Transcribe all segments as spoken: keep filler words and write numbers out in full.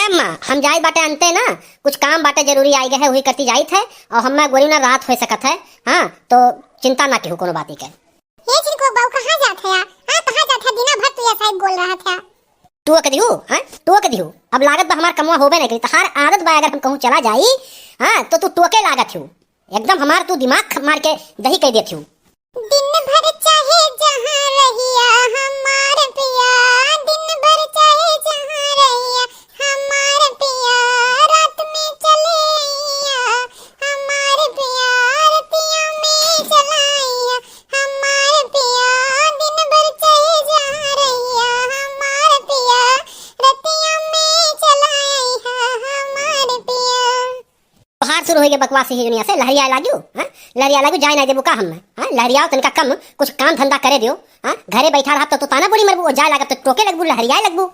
अम्मा, हम जाइत बाटे अंते ना, कुछ काम बाटे जरूरी आइ गए है, वही करती जाइत है, और हम्मे गोरी ना रात होइ सकत है। हाँ, तो चिंता ना केहू कोनो बाती के। हे चिरकुआ बाऊ, कहाँ जात है? हाँ, कहाँ जात है? दिना भर तू ऐसा ही बोल रहा था। टोक दिहू, हाँ? टोक दिहू। अब लागत बा हमार कमवा होबे नहीं करी। तहार आदत बा, अगर हम कहूँ चला जाई, हाँ, तो तू टोके लागत हू। एकदम हमार तू दिमाग ख-, मार के दही कह देत हू। दिन भर चाहे जहाँ रहिया हमार पिया, दिन भर चाहे जहाँ रहिया हमार पिया, रात में चले अइया हमार पिया, रतिया में चला अइया हमार पिया, दिन भर चाहे जहाँ रहिया हमार पिया, रतिया में चला अइया हमार पिया। तोहार शुरू होइ गए बकवास ही दुनिया से, लहरियाए लाग्यू, हाँ? लहरियाए लाग्यू, जाए ना देबू का हम्मे, हाँ? लहरियाओ तनिका कम, कुछ काम धंधा करे दियो, हाँ? घरे बैठा रहब तो तू ताना बोली मरबू, और जाए लागब तो टोके लगबू, लहरियाए लगबू।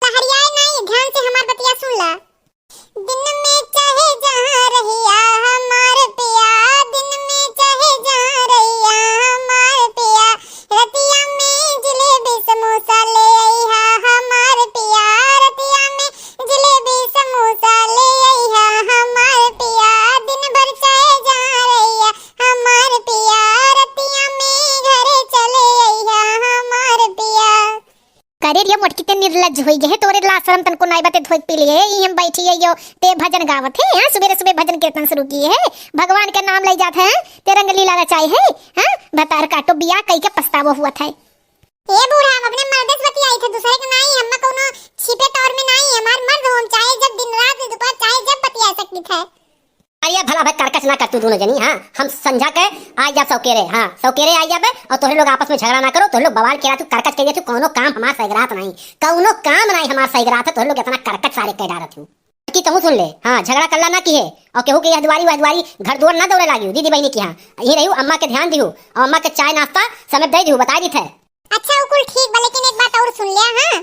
लहरियाए नहीं, ध्यान से हमार बतिया सुन ला। दिन में चाहे जहाँ रहिया हमार पिया, दिन में चाहे जहाँ रहिया हमार पिया, रतिया में जिलेबी समोसा ले अइहा हमार पिया, रतिया में जिलेबी समोसा ले अइहा हमार पिया, दिन भर चाहे जहाँ रहिया हमार पिया, रतिया में घरे चले अइहा हमार पिया। करे रे मोटकी, ते निर्लज्ज होई गए है, तोरे लाज शरम तनको नाई बाटे धोए के पी लिए, ई हम बैठी है यो, ते भजन गावत है, हाँ, सुबेरे सुबेरे भजन कीर्तन शुरू किए है, भगवान के नाम लई जात है, ते रंगलीला रचाई है, हाँ, भतार काटो बियाह कई के पछतावो हुआ था। ए बूढ़ा, हम अपने मर्दे से बतियाई थे, दूसरे के नाई, हम कौनो छिपे तौर में नाई, हमार मर्द हो, हम चाहे जब दिन रात दोपहर चाहे जब बतिया सकती थे। अरे भला भाई करकच ना कर तू दोनों जनी, हाँ, हम संझा के आई जाब सौकेरे, हाँ, सौकेरे आई जाबे, और तोहरे लोग आपस में झगड़ा ना करो, तोहरे लोग बवाल केरा तू करकच कह दे तू, कौनो काम हमार सही रात नहीं, कौनो काम नहीं हमार सही रात है, तोहरे लोग इतना करकच सारे कह डारत हूँ कि तहूँ सुन ले, हाँ, झगड़ा कल्ला ना किहे, और केहू के यह दुआरी वह दुआरी घर दुआर ना दौड़े लागियो, दीदी बहनी की हाँ, यही रहियो, अम्मा के ध्यान दिहू, और अम्मा के चाय नाश्ता समय दे दिहू, बताई दी थे। अच्छा, उ कुल ठीक बा, लेकिन एक बात और सुन लिया, हाँ?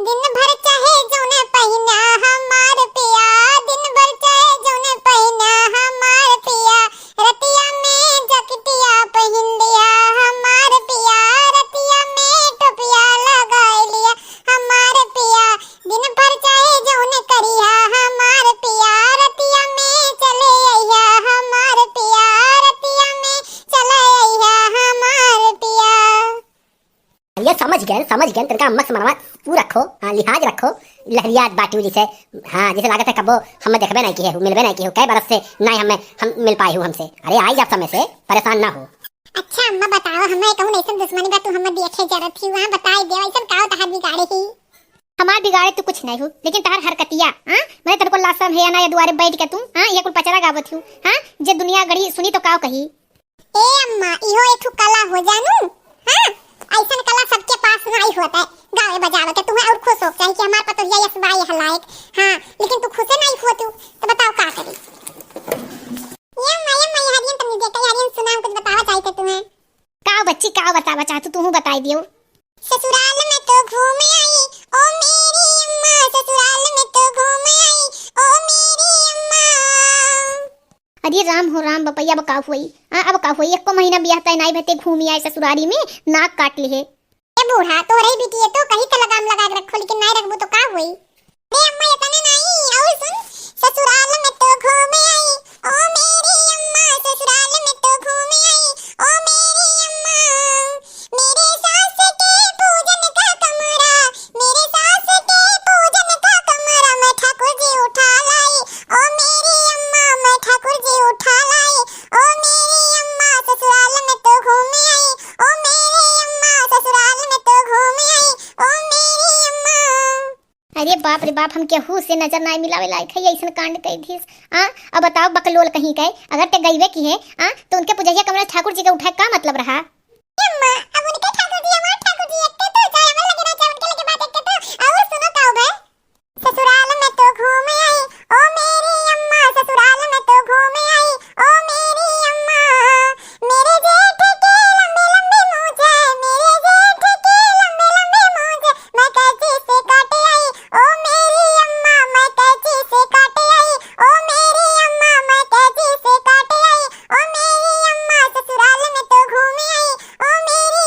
दिन भर चाहे जौने पहिना हमार पिया, दिन भर चाहे जौने पहिना हमार पिया, रतिया में जकटिया पहिन लिया हमार पिया, रतिया में टोपिया लगाए लिया हमार पिया, दिन भर चाहे जौने करिया हमार पिया, रतिया में चले अइहा हमार पिया, रतिया में चले अइहा हमार पिया। ये समझ गए, समझ गए, तनका अम्मा से मनवा तू रखो, हाँ, लिहाज रखो, लहरियात बाटू जैसे, हाँ, जैसे लागत है कबो हम देखबे नहीं किहे हो, मिलबे नहीं किहे हो, कई बरस से नहीं हमें, हम मिल पाए हो हमसे। अरे आई जाब समय से, परेशान ना हो। अच्छा अम्मा बताओ, हमें कहूँ ऐसन दुश्मनी बा तू हमें देखे जरत ही, वहाँ बताई दे, ऐसन का तहार बिगाड़े ही? हमार बिगाड़े तू कुछ नहीं हो, लेकिन तहार हरकतिया, हाँ, मैंने तेरे को लाज शरम है या ना, ये दुआरे बैठ के तू, हाँ, ये कुल पचरा गावत हूँ, हाँ, जे दुनिया गढ़ी सुनी तो काव कही? ए अम्मा, इहो एक ठो कला हो जानू। हाँ, ऐसन कला सबके पास नहीं होता है, गावे बजावे के। तुम्हें और खुश हो चाहिए कि हमार पतोहिया यस बाई है लायक। हाँ, लेकिन तू खुशे नहीं हो तू, तो बताओ का करी? ये अम्मा, ये अम्मा, ये हरियन तमने देखा, ये हरियन सुना, हम कुछ बतावा चाहिए तुम्हें। का बच्ची, का बतावा चाहतू, तू बताई दियो। ससुराल में तो घूम आई, ओ मेरी अम्मा, ससुराल में तो घूम आई, ओ मेरी अम्मा। अरे राम हो राम, बपैया, अब का हुई? आ, अब का हुई? एको महीना बियाह तय नाई भते घूमी आए ससुरारी में, नाक काट लिहे। ए बूढ़ा, तोहरे बिटिया तो कहीं का लगाम लगा के रखो, लेकिन नाई रखबू तो का हुई? अरे अम्मा, इतने नाई, और सुन, ससुराल में तो घूम आई, ओ मेरी अम्मा, ससुराल में तो घूम आई, ओ मेरी अम्मा। मेरे सास के पूजन का कमरा, मेरे सास के पूजन का कमरा, मैं ठाकुर जी उठा लाई, ओ मेरी अम्मा, मैं ठाकुर जी उठा लाई, ओ मेरी अम्मा, ससुराल में तो घूम आई, ओ मेरी अम्मा, ससुराल में तो घूम आई, ओ मेरी अम्मा। अरे बाप रे बाप, हम केहू से नजर नाई मिलावे लायक है, ऐसन कांड कई दिस। आ, अब बताओ बकलोल कहीं के, अगर ते गईबे किहे, आ, तो उनके पुजहिया कमरा ठाकुर जी के उठाए का मतलब रहा? अम्मा, अब उनके ठाकुर जी, हमार ठाकुर जी, एक के तो चाहे हमारे लगे ना चाहे उनके लगे बात एक के तो, और सुनो का बे? ससुराल में तो घूम आई, ओ मेरी अम्मा, ससुराल में तो घूम आई, ओ मेरी अम्मा। मेरे जेठ के लंबे लंबे मूछ है, मेरे जेठ के लंबे लंबे मूछ है, मैं कैंची से काट आई, ओ मेरी अम्मा, मैं कैंची से काट आई, ओ मेरी अम्मा, मैं कैंची से काट आई, ओ मेरी अम्मा, ससुराल में तो घूम आई, ओ मेरी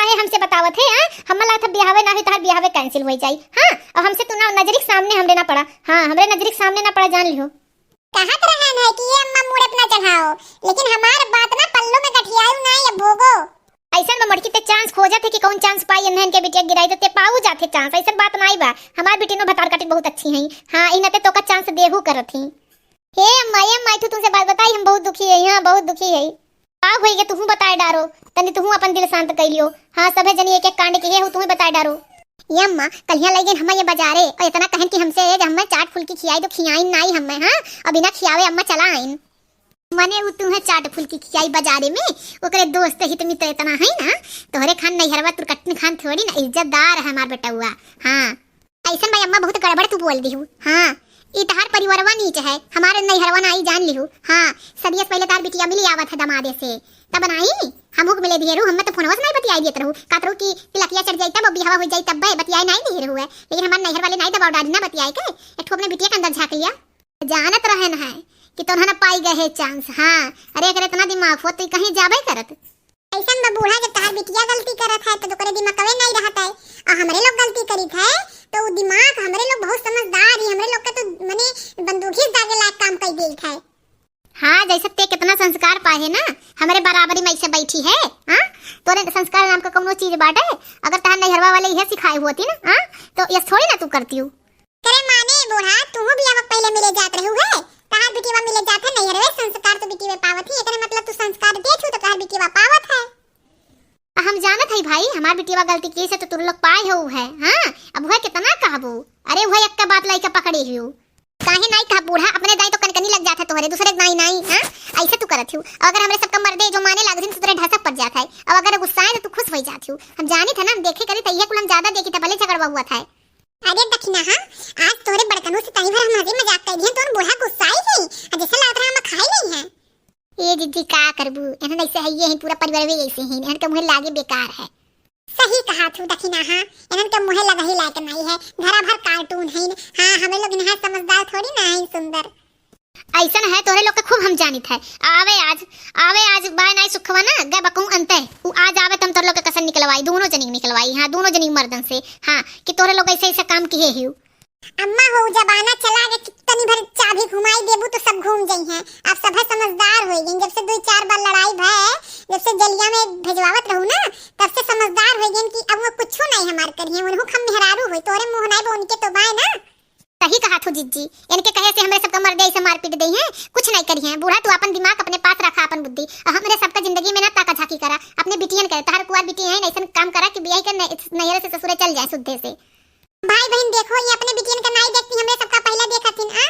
ए, हमसे बतावत है, हाँ? हम्मा लागत है बियाहवे ना होई, तहार बियाहवे cancel होई जाई, हाँ? और हमसे तू ना नजरी के सामने हमरे ना पड़ा, हाँ, हमरे नजरी के सामने ना पड़ा, जान लिहो। कहत रहन है कि ये अम्मा मूड़ अपना चढ़ाओ, लेकिन हमार बात ना पल्लू में गठियायु ना, ये भोगो। ऐसन में मड़की ते chance खोजत है कि कौन chance पाई, इन्हन के बिटिया गिराई तो ते पाऊ जात है chance। ऐसन बात नाई बा, हमार बिटिनो भतार काटी बहुत अच्छी हैं। हाँ, इन्हन ते तोका chance देहू करत ही। हे अम्मा, ये अम्मा, तू तुमसे बात बताई, हम बहुत दुखी है, हाँ, बहुत दुखी है। का होई गे, तुहू बताए डारो, तनी तुहू अपन दिल शांत कर लियो। हाँ, सभे जनी एक एक कांड के हो, तुहू बताए डारो। ये अम्मा, कल्हिया लई गइन हम्मा ये बाजारे, और इतना कहन कि हमसे ये जे हम्मा चाट फुल्की खियाई तो खियाइन नाई हम्मा, हाँ, और बिना खियावे अम्मा चला आइन। मने उ तुहे चाट फुल्की खियाई बाजारे में, ओकरे दोस्त हित मित्र इतना है ना, तोहरे खान नैहरवा तुरकट्टन खान थोड़ी ना, इज्जतदार है हमार बेटउआ। हाँ, ऐसन भाई अम्मा बहुत गड़बड़ तू बोल दिहू। हाँ, ई तहार परिवारवा नीच है, हमारे नैहरवा नाई जान लिहू। हाँ, सदिया से पहले तहार बिटिया मिली आवत है दमादे से, तब नाई हमहू के मिले दिहे रहू, हम्मे तो फोनवा से नाई बतियाई देत रहू, कहत रहू कि तिलकिया चढ़ जाई तब बियाहवा हो जाई तब बतियाई नाई दिहे रहू है, लेकिन हमारे नैहर वाले नाई दबाव डाली ना बतियाई के, एक ठो अपने बिटिया के अंदर झाँक लिया। जानत रहन है कि तोहन पाई गए है chance। हाँ, अरे अगर इतना दिमाग होत तो कहीं जाबे करत। ऐसन बा बूढ़ा, जब तहार बिटिया गलती करत है तो ओकरे दिमागवे नहीं रहत है, और हमरे लोग गलती करित है तो उ दिमाग, हमरे लोग बहुत समझदार ही, हमरे लोग का तो मने बंदूक ही दागे लायक काम कर देत है। हाँ, जैसे ते कितना संस्कार पाए है ना, हमरे बराबरी में ऐसे बैठी है। हाँ, तोरे संस्कार नाम का कौनो चीज बाटे? अगर तहार नैहरवा वाले यह सिखाए होती ना, हाँ, तो ये थोड़ी ना तू करती हूँ। करे माने बूढ़ा, तुहू बियाह पहले मिले जात रहू है, तहार बिटिया मिले जात है नैहरवे, संस्कार तो बिटिया पावत ही, एकरे मतलब तू संस्कार देत हू तो तहार बिटिया पावत है। हम जानत है भाई, हमार बिटिया गलती की से तो तुम लोग पाए हो है। हाँ, अब वह कितना कहबू, अरे वह एक बात लइके पकड़े हो। काहे नाई कहा बूढ़ा, अपने दाई तो कनकनी लग जात है तोहरे, दूसरे दाई नाई, हाँ? ऐसे तू करत हूँ। और अगर हमरे सबका मर्दे जो माने लागत है तो तोरे ढसक पड़ जात है, और अगर गुस्साए तो तू खुश हो जात हूँ। हम जानी था ना, हम देखे करी तो ये कुल हम ज्यादा देखी था, भले झगड़वा हुआ था। अरे दखिना, हाँ, आज तोहरे बड़कनों से तनी भर हम हंसी मजाक कर दिए, तो बूढ़ा गुस्साई गई, और जैसे लागत रहा हम खाई नहीं है। ए जिज्जी, का करबू, इन्हन ऐसे है, ये ही पूरा परिवार भी ऐसे ही, इन्हन के मुँहे लागे बेकार है। सही कहा थू दखिना, हाँ, इन्हन के मुँहे लगही लायक नहीं है, घरा भर cartoon है, हाँ, हमें लोग इन्हें समझदार थोड़ी ना है, सुंदर। ऐसन है, तोरे लोग के खूब हम जानित है। आवे आज, आवे आज बाय नाई सुखवा ना, गे बकऊ अंते। उ आज आवे त हम तोरे लोग के कसन निकलवाई, दोनों जनी के निकलवाई, हाँ, दोनों जनी के मर्दन से, हाँ, कि तोरे लोग ऐसे ऐसे काम किहे हियो। अम्मा हो, जमाना चला गया, कितनी भर चाबी घुमाई देबू तो सब घूम जाई हैं। अब सब समझदार हो गई, जब से दो चार बार लड़ाई भय, जब से जलिया में भेजवावत रहू ना, तब से समझदार हो गई कि अब वो कुछ नहीं हमार करिए, उन्हों हम मेहरारू होई, तोरे मुँह नाई बा उनके तो बाय ना। सही कहा थू जिज्जी, इनके कहे से हमरे सबका मर्दे ऐसे मारपीट दे हैं, कुछ नहीं करी हैं। बूढ़ा तू अपन दिमाग अपने पास रखा, अपन बुद्धि, और हमरे सबका जिंदगी में ना ताका झाकी करा, अपने बिटियन के, तहर कुआर बिटिया है, ऐसन काम करा कि बियाह के न-, नैहर से ससुरे चल जाए शुद्धे से। भाई बहन देखो, ये अपने बिटियन का नाई देखती, हमरे सबका पहला देखा थी, आ?